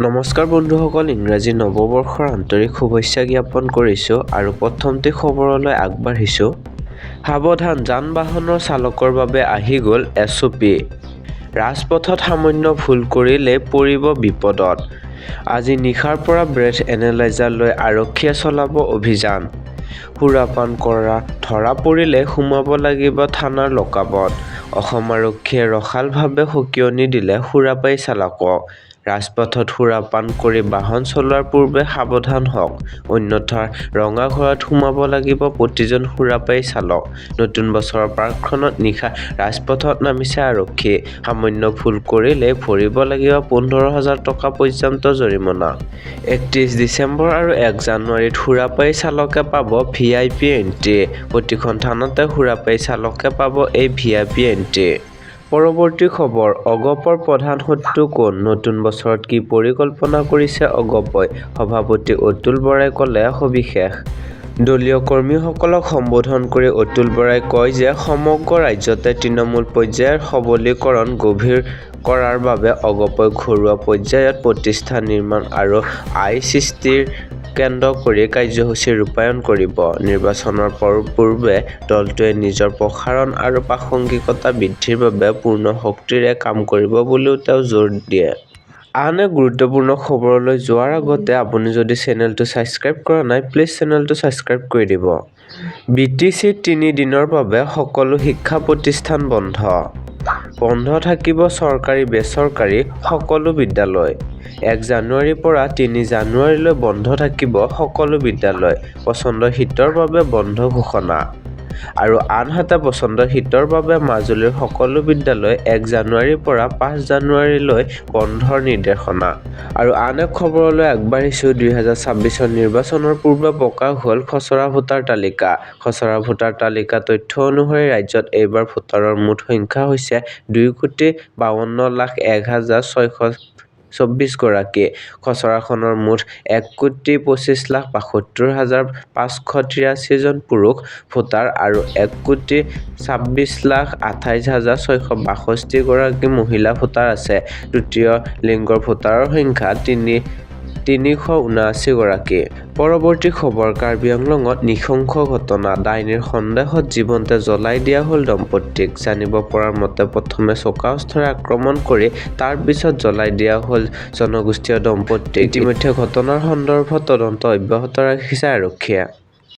নমস্কাৰ বন্ধুসকল, ইংৰাজী নৱবৰ্ষৰ আন্তৰিক শুভেচ্ছা জ্ঞাপন কৰিছোঁ আৰু প্ৰথমটি খবৰলৈ আগবাঢ়িছোঁ। সাৱধান, যান বাহনৰ চালকৰ বাবে আহি গ'ল এছঅ'পি। ৰাজপথত সামান্য ভুল কৰিলেই পৰিব বিপদত। আজি নিশাৰ পৰা ব্ৰেথ এনালাইজাৰ লৈ আৰক্ষীয়ে চলাব অভিযান। সুৰাপান কৰা ধৰা পৰিলেই সোমাব লাগিব থানাৰ লকআপত। অসম আৰক্ষীয়ে ৰসালভাৱে সকীয়নি দিলে সুৰাপায়ী চালকক। ৰাজপথত সুৰাপান কৰি বাহন চলোৱাৰ পূৰ্বে সাৱধান হওক, অন্যথা ৰঙা ঘৰত সোমাব লাগিব প্ৰতিজন সুৰাপায়ী চালক। নতুন বছৰৰ প্ৰাকক্ষণত নিশা ৰাজপথত নামিছে আৰক্ষী। সামান্য ভুল কৰিলেই ভৰিব লাগিব 15 হাজাৰ টকা পৰ্যন্ত জৰিমনা। 31 ডিচেম্বৰ আৰু 1 জানুৱাৰীত সুৰাপায়ী চালকে পাব ভি আই পি এণ্ট্ৰি। প্ৰতিখন থানাতে সুৰাপায়ী চালকে পাব এই ভি আই পি এণ্ট্ৰি। পৰৱৰ্তী খবৰ অগপৰ প্ৰধান শত্ৰু কোন? নতুন বছৰত কি পৰিকল্পনা কৰিছে অগপই? সভাপতি অতুল বৰাই ক'লে সবিশেষ। দলীয় কৰ্মীসকলক সম্বোধন কৰি অতুল বৰাই কয় যে সমগ্ৰ ৰাজ্যতে তৃণমূল পৰ্যায়ত সবলীকৰণ গভীৰ কৰাৰ বাবে অগপই ঘৰুৱা পৰ্যায়ত প্ৰতিষ্ঠান নিৰ্মাণ আৰু আয় সৃষ্টিক কেন্দ্ৰ কৰি কাৰ্যসূচী ৰূপায়ণ কৰিব। নিৰ্বাচনৰ পূৰ্বে দলটোৱে নিজৰ প্ৰসাৰতা আৰু প্ৰাসংগিকতা বৃদ্ধিৰ বাবে পূৰ্ণ শক্তিৰে কাম কৰিব বুলিও তেওঁ জোৰ দিয়ে। আন এক গুৰুত্বপূৰ্ণ খবৰলৈ যোৱাৰ আগতে আপুনি যদি চেনেলটো ছাবস্ক্ৰাইব কৰা নাই, প্লিজ চেনেলটো ছাবস্ক্ৰাইব কৰি দিব। বিটিচিত 3 দিনৰ বাবে সকলো শিক্ষা প্ৰতিষ্ঠান বন্ধ। বন্ধ থাকিব চৰকাৰী-বেচৰকাৰী সকলো বিদ্যালয়। 1 জানুৱাৰীৰ পৰা 3 জানুৱাৰীলৈ বন্ধ থাকিব সকলো বিদ্যালয়। প্ৰচণ্ড শীতৰ বাবে বন্ধ ঘোষণা। আৰু আনহাতে প্ৰচণ্ড শীতৰ বাবে মাজুলীৰ সকলো বিদ্যালয় 1 জানুৱাৰীৰ পৰা 5 জানুৱাৰীলৈ বন্ধৰ নিৰ্দেশনা। আৰু আন এক খবৰলৈ আগবাঢ়িছো। 2026ৰ নিৰ্বাচনৰ পূৰ্বে প্ৰকাশ হ'ল খচৰা ভোটাৰ তালিকা। খচৰা ভোটাৰ তালিকাৰ তথ্য অনুসৰি ৰাজ্যত এইবাৰ ভোটাৰৰ মুঠ সংখ্যা হৈছে 2 কোটি 52 লাখ 1 হাজাৰ 624 গৰাকী। খচৰাখনত মুঠ 1 কোটি 25 লাখ 72 হাজাৰ 583 জন পুৰুষ ভোটাৰ আৰু 1 কোটি 26 লাখ 28 হাজাৰ 662 গৰাকী মহিলা ভোটাৰ আছে। তৃতীয় লিংগৰ ভোটাৰৰ সংখ্যা 379 গৰাকী। পৰৱৰ্তী খবৰ কাৰ্বি আংলঙত নৃশংস ঘটনা। ডাইনীৰ সন্দেহত জীৱন্তে জ্বলাই দিয়া হ'ল দম্পতীক। জানিব পৰা মতে প্ৰথমে চোকা অস্ত্ৰৰে আক্ৰমণ কৰি তাৰ পিছত জ্বলাই দিয়া হ'ল জনগোষ্ঠীয় দম্পতীক। ইতিমধ্যে ঘটনাৰ সন্দৰ্ভত তদন্ত অব্যাহত ৰাখিছে আৰক্ষীয়ে।